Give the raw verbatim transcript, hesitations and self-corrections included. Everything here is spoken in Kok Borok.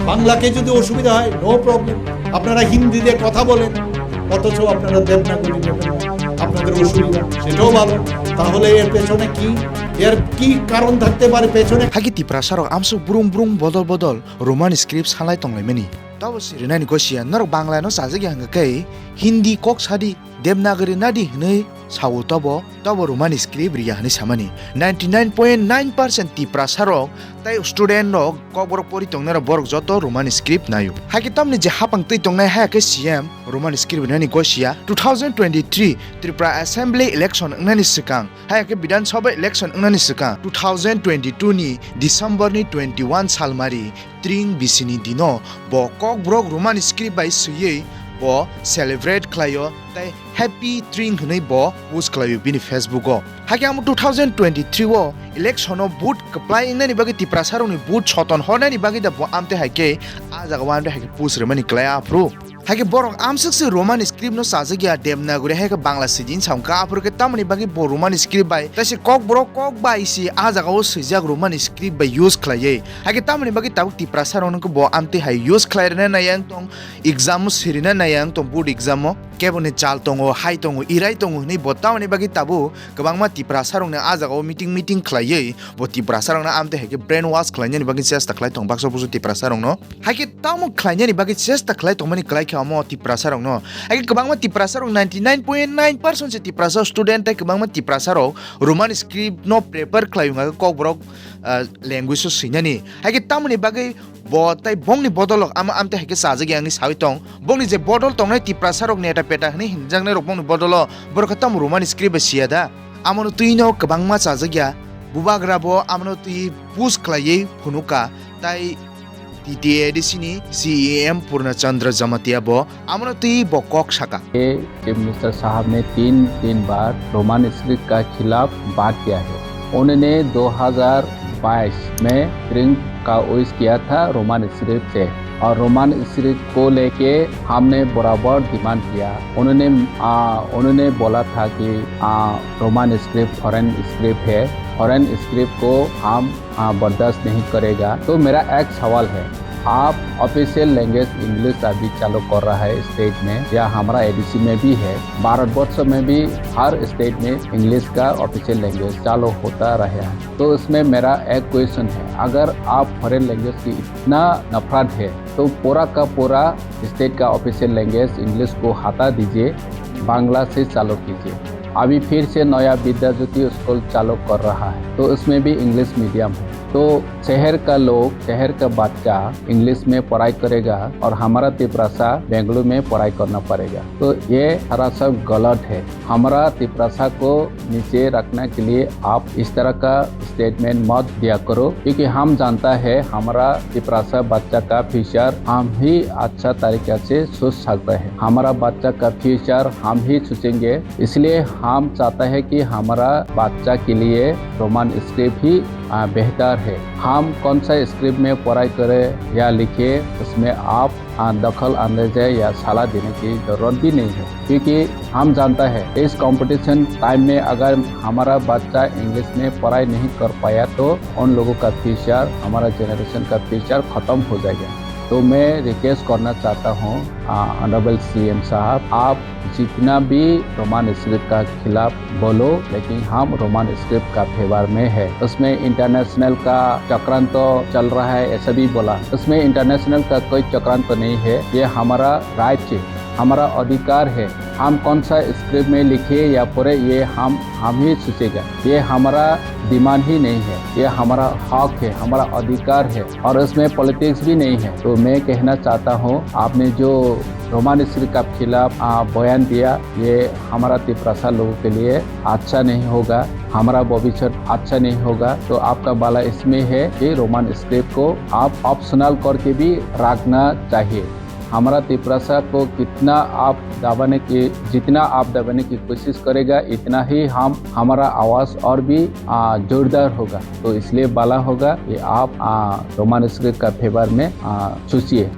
বাংলাকে যদি অসুবিধা হয়, নো প্রবলেম, আপনারা হিন্দিতে কথা বলেন, অথচ আপনারা দেবনাগরী দেবেন না, আপনাদের অসুবিধা, সেটাও ভালো। তাহলে এর পেছনে কি, এর কি কারণ থাকতে পারে পেছনে? Hagi Tiprasa rok amsuk brum brum bodol bodol Roman script salai tonglaimani. Tabo sirinani gosia norok Bangla no chajak ya hwnkhe Hindi kok sadi, Devanagari nadi hwnwi sao tabo, tabo Roman script riya hwnwi samani. Ninety nine point nine percent Tiprasa rok tei student rok, kokborok pori tongnai rok, borok joto Roman script naio. Hakhe tamni je hapang twi tongnai haya khe C M Roman script rinani gosia two thousand twenty-three Tripura Assembly election wngnani swkang, haya khe Bidhan Sabha election wngnani swkang two thousand twenty-two ni December ni twenty-one salmari tring bisini dino bo kokborok Roman script bai swiwi bo celebrate khlaio tei Happy Tring hwnwi bo post khlaio bini Facebook o. Hakhe amo two thousand twenty-three o election o vote kwplai wngnani bagwi Tiprasa rokni vote soton hornani bagwi da bo amtwi hai khe ah jaga o amtwi hai khe post rwmani kwlai aphuru. Hakhe borok amsuk se Roman script no chajak ya Devanagari hai khe Bangla sijin samkha aphuru khe tamoni bagwi bo Roman script bai tei se kokborok kok bai se ah jaga o swijak Roman script bai use khlaiwi. Hakhe tamoni bagwi tabuk Tiprasa rokno khe bo amtwi hai use khlai rwna nai ang tong, exam o sirina nai ang tong, board exam o kebo ni chal tongo, hai tongo, irai tongo hwnwi bo tamoni bagwi tabuk kwbangma Tiprasa rokni ah jaga o meeting meeting khlaiwi bo Tiprasa rokno amtwi hai khe brain wash khlainani bagwi chesta khlai tong baksa busu Tiprasa rokno. Hakhe tamo khlainani bagwi chesta khlai tongmani kwlai khe omo Tiprasa rokno. Hakhe kwbangma Tiprasa rok ninety nine point nine percent se Tiprasa student tei kwbangma Tiprasa rok Roman script no prefer khlai wngkha kokborok, ah, language o swinani. Hakhe tamoni bagwi bo tei bongni bodol rok ama amtwi hai khe chajak ya wngwi sawi tong. Bongni je bodol tongnai Tiprasa rok neta peta hwnwi hinjaknai rok bongni bodol o borok khe tamo Roman script bai siya da? Amono twi no kwbangma chajak ya. Bubagra bo amono twi push khlaiwi phunukha. Tai T T A D C ni C E M Purna Chandra Jamatia bo amono twi bo kok saka. ये chief minister साहब ने तीन तीन बार Roman script का खिलाफ बात किया है। उन्होंने दो हज़ार बाईस में प्रिंट का विश किया था रोमन स्क्रिप्ट से, और रोमन स्क्रिप्ट को लेके हमने बराबर डिमांड किया। उन्होंने, आ, उन्होंने बोला था कि, आ, रोमन स्क्रिप्ट फॉरेन स्क्रिप्ट है, फॉरेन स्क्रिप्ट को हम, आ, बर्दाश्त नहीं करेगा। तो मेरा एक सवाल है, आप ऑफिशियल लैंग्वेज इंग्लिश अभी चालू कर रहा है स्टेट में, या हमारा एडीसी में भी है, भारतवर्ष में भी हर स्टेट में इंग्लिश का ऑफिशियल लैंग्वेज चालू होता रहा है। तो इसमें मेरा एक क्वेश्चन है, अगर आप फॉरेन लैंग्वेज की इतना नफरत है तो पूरा का पूरा स्टेट का ऑफिशियल लैंग्वेज इंग्लिश को हटा दीजिए, बांग्ला से चालू कीजिए। अभी फिर से नया विद्या ज्योति स्कूल चालू कर रहा है, तो उसमें भी इंग्लिश मीडियम है। तो शहर का लोग, शहर का बच्चा इंग्लिश में पढ़ाई करेगा और हमारा तिपरासा बेंगलुरु में पढ़ाई करना पड़ेगा। तो ये सरासर गलत है। हमारा तिपरासा को नीचे रखने के लिए आप इस तरह का स्टेटमेंट मत दिया करो, क्योंकि हम जानता है हमारा तिपरासा बच्चा का फ्यूचर हम ही अच्छा तरीका से सोच सकता है। हमारा बच्चा का फ्यूचर हम ही सोचेंगे, इसलिए हम चाहता है कि हमारा बच्चा के लिए रोमन स्क्रिप्ट ही, आ, बेहतर है। हम कौन सा स्क्रिप्ट में पढ़ाई करें या लिखें, उसमें आप, आ, दखल अंदाजी या सलाह देने की जरूरत भी नहीं है, क्योंकि हम जानता है इस कंपटीशन टाइम में अगर हमारा बच्चा इंग्लिश में पढ़ाई नहीं कर पाया तो उन लोगों का फ्यूचर, हमारा जनरेशन का फ्यूचर खत्म हो जाएगा। तो मैं रिक्वेस्ट करना चाहता हूँ, आ, ऑनरेबल सीएम साहब, आप जितना भी रोमन स्क्रिप्ट का खिलाफ बोलो, लेकिन हम रोमन स्क्रिप्ट का फेवर में है। उसमें इंटरनेशनल का चक्रांत चल रहा है, ऐसा भी बोला। उसमें इंटरनेशनल का कोई चक्रांत नहीं है, ये हमारा राइट है, हमारा अधिकार है। हम कौन सा स्क्रिप्ट में लिखे या पढ़े, ये हम, हम ही सोचेगा। ये हमारा डिमांड ही नहीं है, ये हमारा हक है, हमारा अधिकार है, और इसमें पॉलिटिक्स भी नहीं है। तो मैं कहना चाहता हूँ, आपने जो रोमन स्क्रिप्ट के खिलाफ, आ, बयान दिया, ये हमारा तिपरासा लोगों के लिए अच्छा नहीं होगा, हमारा भविष्य अच्छा नहीं होगा। तो आपका भला इसमें है कि रोमन स्क्रिप्ट को आप ऑप्शनल करके भी रखना चाहिए। हमारा तिपरासा को कितना आप दबाने की, जितना आप दबाने की कोशिश करेगा, इतना ही हम, हमारा आवाज़ और भी, आ, जोरदार होगा। तो इसलिए भला होगा कि आप, आ, रोमन स्क्रिप्ट का फेवर में, आ, सोचिए।